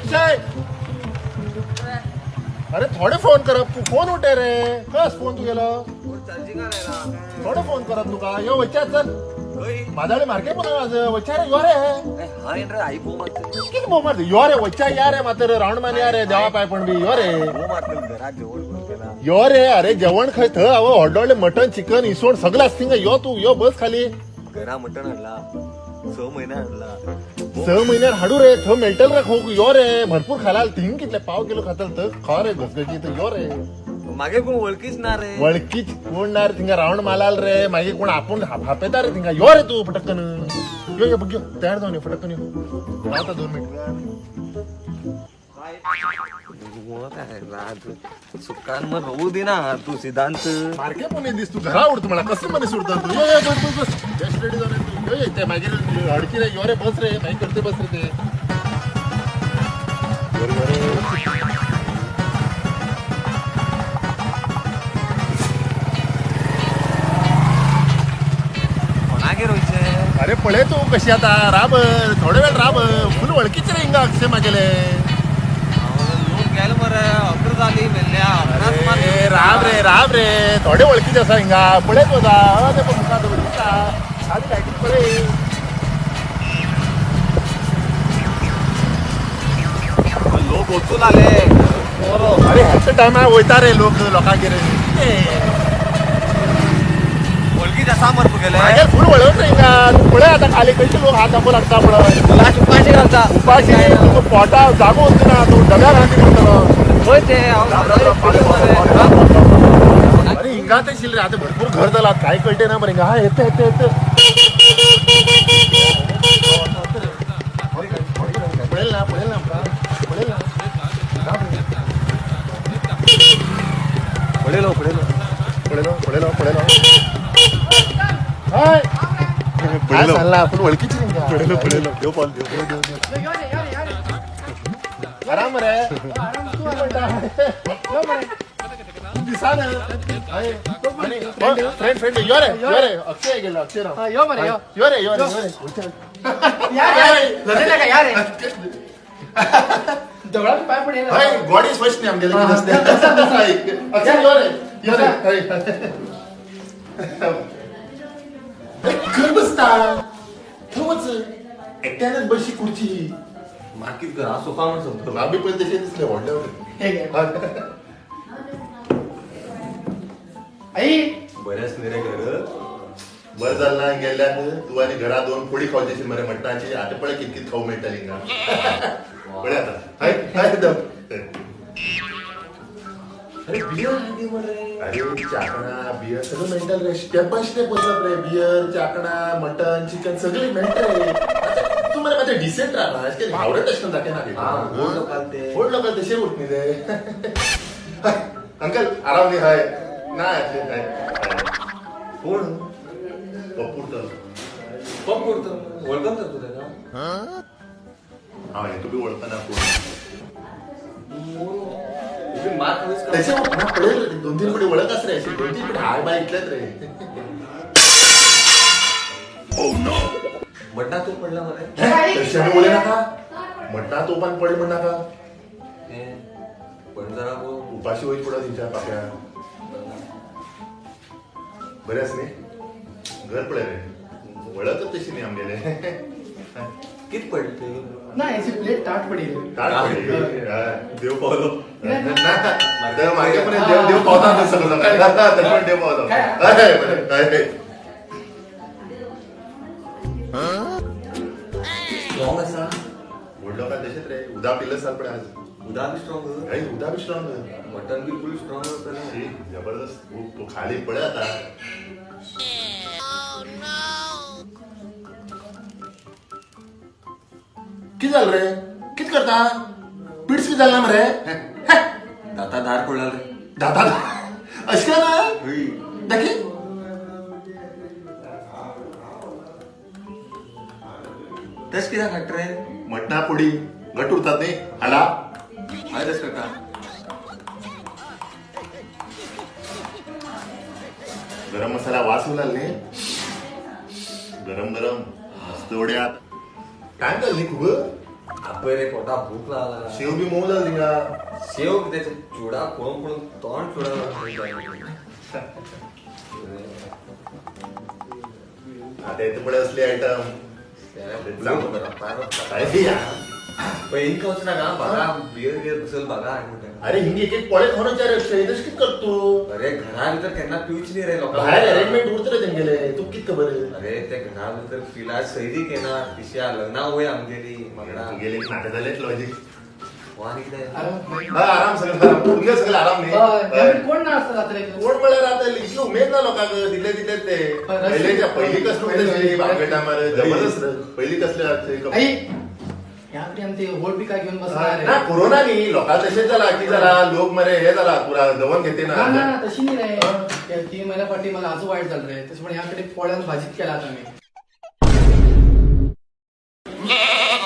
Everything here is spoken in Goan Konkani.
अक्षय, अरे थोडे फोन कर, फोन उठे रे. कस फोन तू गेलो? थोडे फोन करत तुका. यो वच्चा चल, मादाळे मार्के पण आज वच्चा रे. यो रे, किती बोंब मारते. यो रे वच्चा, या रे मात्र राऊंड मान या रे, देवा पाय पण बी यो रे. यो रे, अरे जेवण खंय थंय हांव व्हडले मटन चिकन इसवण सगळं आसता थिंगा. यो तू, यो बस खाली. घरा मटण हाडला, 6 महिने हाडला. 6 महिन्यात हाडू रे, थंय मेळटले रे खाऊक. यो रे, भरपूर खाला थिंग. कितले पाव किलो खातल थंय खा रे घसघशीत. यो रे. मागे कोण वळखीच ना रे. वळखीच कोण ना रे थिंगा, राऊंड मालाल रे. मागीर कोण आपूण हापेता रे थिंगा. यो रे तू फटक्कन यो. यो बघ, यो तयार जाऊन यो फटक्कन. यो रावता 2 मिनिट. सुकान मग होऊ दे ना तू सिद्धांत. मार्के पण दिस तू घरा उडतो मला कसं मनीस उडता तू. यो यो, बस बस बस, जस्ट रेडी जाऊन ये तू. यो ते मागीर हडकी रे. यो रे बस रे, मागीर करते बस रे ते. यो रे, यो रे. कोणागेर वयचे? अरे पळय तू कशी आता राब, थोडे वेळ राब. फुल वळखीच रे हिंगा अक्षय मागेले. लोक गेले मरे, अकरा जाली मेल्ल्या. अरे राब रे, राब रे, थोडे वळखीचे आसा हिंगा. पळय तू आता ते पण मुखार दिसता आधी लायटीन पळय. लोक वचू लागले. अरे ह्याच्या टायमार वयता रे लोक लोकांगेर. वळखीच आसा मरे तुगेले. मागीर फूल वळख रे हिंगा. तू पळय आता खाली कशी लोक हात दाखोवंक लागता पळय. लास्ट उपाशी घालता. उपाशी तुका पोटा जागो वचना, तू डब्यार हाती पडटलो. खंय ते अरे हिंगा ते शिल रे, आता भरपूर घर झाला काय कळते ना बरं. हिंगा हा येते येते येते. पळेल ना, पळेल ना, पळेल ना. पळयलो पळयलो. पळेलो पळेलो पळेलो. हाय, काय सांगला आपण ओळखीची. पळयलो पळयलो. देव पावलो देव. देव देव. आराम रे दिसा. फ्रेंड फ्रेंड यो रे, यो रे. अक्षय गेलो, अक्षय राव. यो मरे यो. यो रे, यो रे, यो रे. यार दगडात पाय पडेल. हय, गॉड is first न्ही आमगेले कितें आसता. अक्षय यो रे, यो रे. हय, खंय बसता? थंय वच, एकट्यानच बशी खुर्ची. मागीर घरा सोफा म्हण समजलो. आमी पयलीं तशें दिसलें व्हडलें व्हडलें. आई बरेंच न्ही रे घर. बरं जालें ना गेल्ल्यान. तूं आनी घरा 2 फोडी खावची आशिल्ली मरे मटणाची. आतां पळय कित कित खावंक मेळटलें हिंगा. पळय आतां. हय हय दम. अरे बियर हाडली मरे. अरे चाकणा बियर सगळं मेळटलें रे. स्टेप बाय स्टेप वचप रे. बियर, चाकणा, मटन, चिकन सगळें मेळटलें रे. आतां तूं मरे मातशें डिसेंट राव. अशें हावरट अशें करून दाखयना. व्हड लोकांक ते. व्हड लोकांक तशें उरत न्ही ते. हय, अंकल आराम न्ही. हय ना अशें हय. कोण? कपूर तर. पंप उरतो वळखन तर तू तेका. हांव हें तुमी वळखना कोण. मात तशें ना पळय रे, 2-3 फुटी वळख आस रे. अशें 2-3 फुटी हाय बाय इतलेच रे. मटणा तूप पडला मरे. तशें आमी उलय नाका. मटणा तोपान पडलें म्हण नाका. पण जरा उपाशी वयच पडत तिच्या पाप्या. बरें आस न्ही? घर पळय रे, वळखच तशी न्ही आमगेले. कित पडले ते? ना याची प्लेट ताट पडेल. ताट पडली. हय. देव पावलो. ना, तर मागे पण देव देव पावता आमचं सगळं. तरी पण देव पावता. हय, बरें, हय. स्ट्रॉंग आसा. व्हड लोकांक तशेंच रे. उदा पिल्ले साल पळय आज. उदा बी स्ट्रॉंग. हय, उदा be strong. Mutton be full strong आसतलें. शी, जबरदस्त. तू खाली पळय आता. कित जालें रे? कित करता? पिट्स बी जालें ना मरे? दाता धार पडला रे. दादा अशें ना. दाखय. तशें कित्याक हाडटा रे? मटणा पोडी घट उरतात न्ही हाडा. हांवें तशें करता. गरम मसाला वास येऊ लागले न्ही, गरम गरम मस्त वड्यात. टायम जालो न्ही खूब. आपय रे पोटा भूक लागला. शेव बी मोव जाल थिंगा. शेव त्याचे चुडा पळोवन पळोवन तोंड चुडा लागला. आता येते पळय असले आयटम. हिंग वचना का बघा, बियर बियर बसल बघा आणि म्हणटा. अरे हिंग एक एक पळे खाऊन चार तशें कित करत तू? अरे घरा भितर केन्ना पिवच न्ही रे लोकांक. बाहेर अरेंजमेंट उरत रे तेंगेले, तुका कित खबर? अरे ते घरा भितर पिला सैरीक येणार पिशा लग्ना वय आमगेली मगडा. तुगेले नाटक जालेच लॉजीक. हो आनी कितें? आराम. हा, आराम सगळं आराम, तुमगे सगळं आराम न्ही. हय, कोण ना असता रात्री? कोण म्हळ्यार आता इतली उमेद ना लोकांक, दिले दिले ते पहिलेच्या पहिली कसली तशी बांगड्या मारे जबरदस्त रे. पहिली कसले आसचे. आई, ह्या आमचे होट बी काय घेऊन बसणार? ना कोरोना न्ही, लोकांक तशेंच जाला की जाला लोक मरे हे जाला पुरा दवन घेते ना ना. ना, तशी नाही रे. त्या 3 महिन्या फाटी मला आजू वाईट झालं रे, तसं पण ह्याकडे पोळ्यान भाजीत केला आता मी.